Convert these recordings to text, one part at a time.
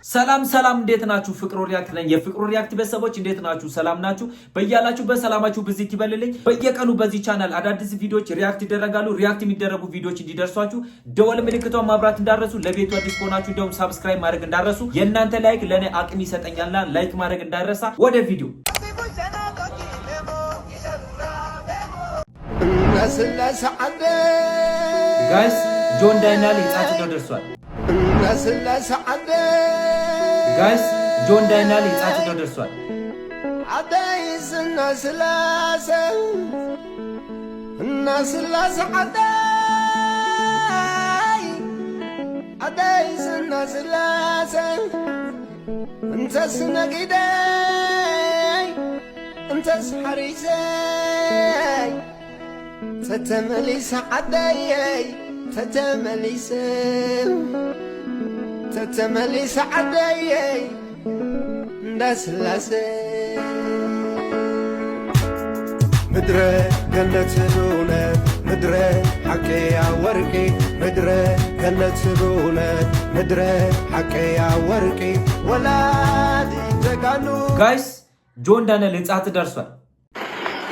ሰላም ሰላም፣ እንዴት ናችሁ? ፍቅሩ ሪያክት ነኝ። የፍቅሩ ሪያክት ቤተሰቦች እንዴት ናችሁ? ሰላም ናችሁ? በያላችሁ በሰላማችሁ ብዝት ይበልልኝ። በየቀኑ በዚህ ቻናል አዳዲስ ቪዲዮዎች react ይደረጋሉ። React የሚደረጉ ቪዲዮዎች እንዲደርሷችሁ ደወል ምልክቷን ማብራት እንዳትረሱ፣ ለቤቱ አዲስ ከሆናችሁ እንደውም subscribe ማድረግ እንዳትረሱ። የእናንተ like ለእኔ አቅም ይሰጠኛልና like ማድረግ እንዳይረሳ። ወደ ቪዲዮ። Guys፣ ጆን ዳንኤል ህጻጽ ደርሷል። Guys፣ ጆን ዳንኤል ህጻጽ ደርሷል። እንተስ ነጊደይ እንተስ ሓሪሰይ ተተመሊሰ ዓደየይ ተተመሊሰ ተተመሊሰ ዓደየይ እንዳስላሴ። ምድረ ገነት ብእውነት፣ ምድረ ሓቀያ ወርቂ፣ ምድረ ገነት ብእውነት፣ ምድረ ሓቀያ ወርቂ፣ ወላዲ ጀጋኑ። Guys፣ ጆን ዳንኤል ህጻጽ ደርሷል።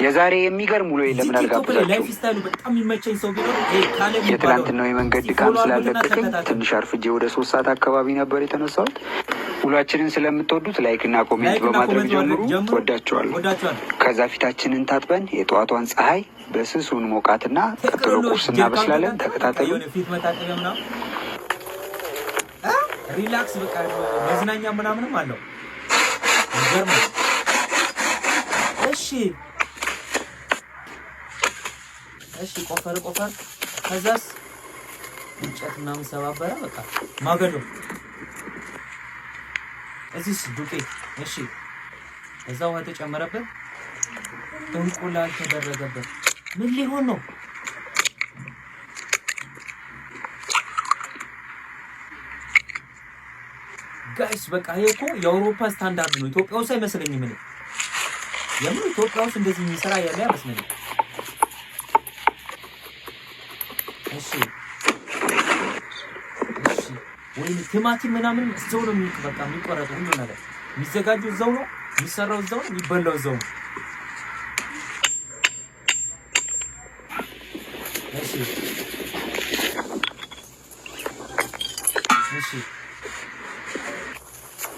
የዛሬ የሚገርም ውሎ ለምን ቲክቶክ ላይ አልጋብዛችሁም? Lifestyle ኡ በጣም የሚመቸኝ ሰው ቢኖር ይሄ ካሌብ የሚባለው። የትላንትናው የመንገድ ድካም Follow አድርጉትና ስላለቀቀኝ ተከታተሉ። ትንሽ አርፍጄ ወደ 3 ሰዓት አካባቢ ነበር የተነሳሁት። ውሏችንን ስለምትወዱት like እና comment Like እና በማድረግ comment ጀምሩ። ማድረግ ጀምሩ። ወዳችኋለሁ። ወዳችኋለሁ። ከዛ ፊታችንን ታጥበን የጠዋቷን ፀሐይ በስሱን ሞቃትና ቀጥሎ ቁርስ እናበስላለን። ተከታተሉ። የሆነ ፊት መታጠቢያ ምናምን relax በቃ መዝናኛ ምናምንም አለው። ይገርማል። እሺ፣ ቆፈር ቆፈር፣ ከዛስ እንጨት ምናምን ሰባበረ። በቃ ማገዶ፣ እዚህስ ዱቄት። እሺ፣ እዛ ውሃ ተጨመረበት፣ እንቁላል ተደረገበት። ምን ሊሆን ነው? Guys፣ በቃ ይሄ እኮ የአውሮፓ ስታንዳርድ ነው። ኢትዮጵያ ውስጥ አይመስለኝም። እኔ የምን ኢትዮጵያ ውስጥ እንደዚህ የሚሰራ ያለ አይመስለኝም። እሺ፣ ወይም ቲማቲም ምናምን እዛው ነው በቃ የሚቆረጠው፣ ሁሉ ነገር የሚዘጋጀው እዛው ነው፣ የሚሰራው እዛው ነው፣ የሚበላው እዛው ነው። እሺ፣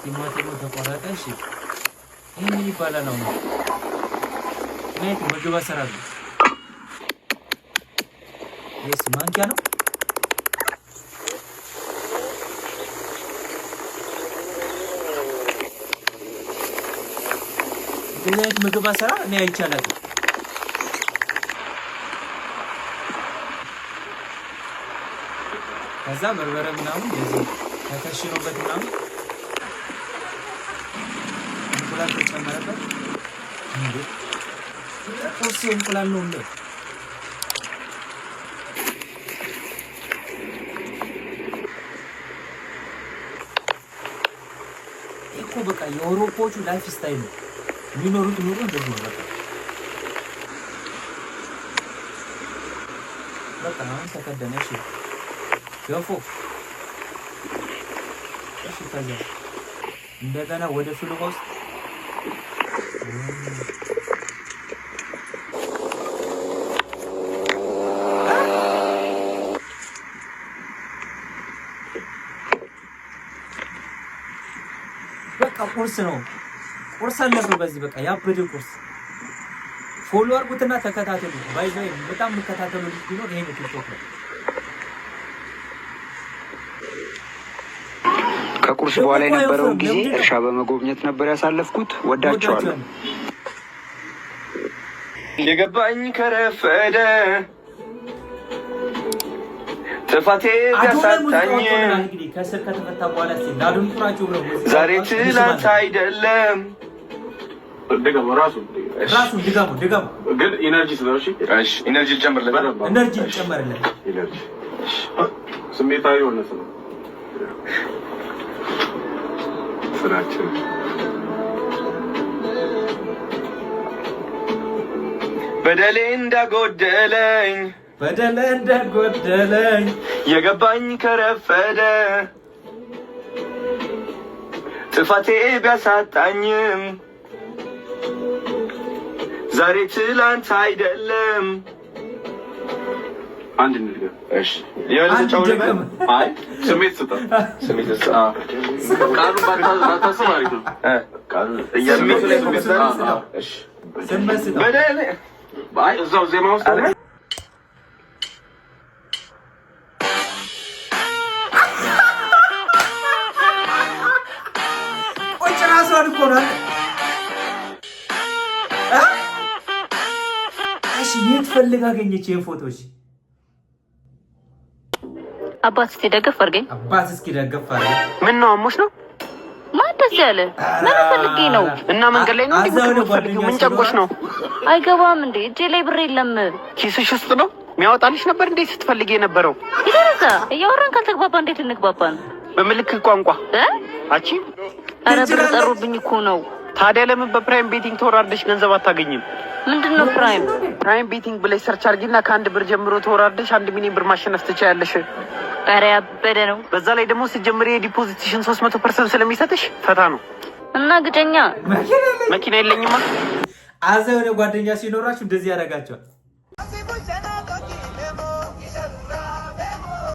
ቲማቲሙ ተቆረጠ። እሺ፣ ይህ ምን ይባላል አሁን? ምን አይነት ምግብ አሰራር ነው? Yes፣ ማንኪያ ነው። እንደዚህ አይነት ምግብ አሰራር እኔ አይቼ አላውቅም። ከዛ በርበሬ ምናምን እንደዚህ ተከሽኖበት ምናምን እንቁላል ተጨመረበት። እንዴ፣ ቁርስ እንቁላል ነው እንዴ? ይህ እኮ በቃ የአውሮፓዎቹ lifestyle ነው። የሚኖሩት ኑሮ እንደዚህ ነው። በቃ በቃ አሁን ተከደነ። እሺ፣ ገንፎ። እሺ፣ ከዛ እንደገና ወደ ፍል ውሃ ውስጥ። በቃ ቁርስ ነው። ቁርስ አለፈ በዚህ በቃ ያበደ ቁርስ። Follow አድርጉትና ተከታተሉ። By the way፣ በጣም የምከታተሉ ልጅ ቢኖር ይሄ ነው፣ ቲክቶክ ነው። ከቁርስ በኋላ የነበረውን ጊዜ እርሻ በመጎብኘት ነበር ያሳለፍኩት። ወዳችኋለሁ። የገባኝ ከረፈደ ጥፋቴ ቢያሳጣኝ እንግዲህ ከስር ከተፈታ በኋላ እስኪ ላድንቁራችሁ ብለው ሙዚቃ ዛሬ ትላንት አይደለም። ድገሙ ራሱ። ራሱ ድገሙ ድገሙ። ግን energy ስለው እሺ። እሺ፣ energy ልጨምርለት። Energy ይጨመርለት። Energy ስሜታዊ የሆነ ስለው ስራችን በደሌ እንዳጎደለኝ በደለ እንደጎደለኝ የገባኝ ከረፈደ። ጥፋቴ ቢያሳጣኝም ዛሬ ትላንት አይደለም። አንድ እንድገም። እሺ የበለጠ አንድ ጨው ደገመ። አይ ስሜት ስጠው። ስሜት ስጠው። ቃሉን ባታስብ አሪፍ ነው። ቃሉን ስሜቱ ላይ ስሜት focus አድርግ። አዎ። እሺ ስመስጠው በደሌ አይ እዛው ዜማ ውስጥ አለ ቁጭ ራሷን እኮ ነው አይደል? እ? እሺ የት ፈልጋ አገኘች ይሄን ፎቶ? እሺ አባት እስቲ ደገፍ አድርገኝ። አባት እስኪ ደገፍ አድርገኝ። ምን ነው አሞሽ ነው? ማን ደስ ያለ? ምን ፈልጌ ነው? እና መንገድ ላይ ነው እንዴ አዛው ምክር ነው የምትፈልጊው? ጓደኛ ምን ጨንቆሽ ነው? አይገባም እንዴ? እጄ ላይ ብር የለም። ኪስሽ ውስጥ ነው የሚያወጣልሽ ነበር እንዴ ስትፈልጊ የነበረው? ይደረዛ እያወራን ካልተግባባ እንዴት እንግባባ ነው? በምልክት ቋንቋ እ? አቺ ኧረ ብር ጠሩብኝ እኮ ነው። ታዲያ ለምን በ Prime Betting ተወራርደሽ ገንዘብ አታገኝም? ምንድን ነው Prime? Prime Betting ብለሽ search አድርጊና ከ1 ብር ጀምሮ ተወራርደሽ 1 ሚሊዮን ብር ማሸነፍ ትችያለሽ። ኧረ ያበደ ነው። በዛ ላይ ደግሞ ስትጀምሪ የ deposit ሽን 300% ስለሚሰጥሽ ፈታ ነው። እና ግጨኛ መኪና የለኝም። መኪና የለኝማ። አዛ የሆነ ጓደኛ ሲኖራችሁ እንደዚህ ያደርጋቸዋል።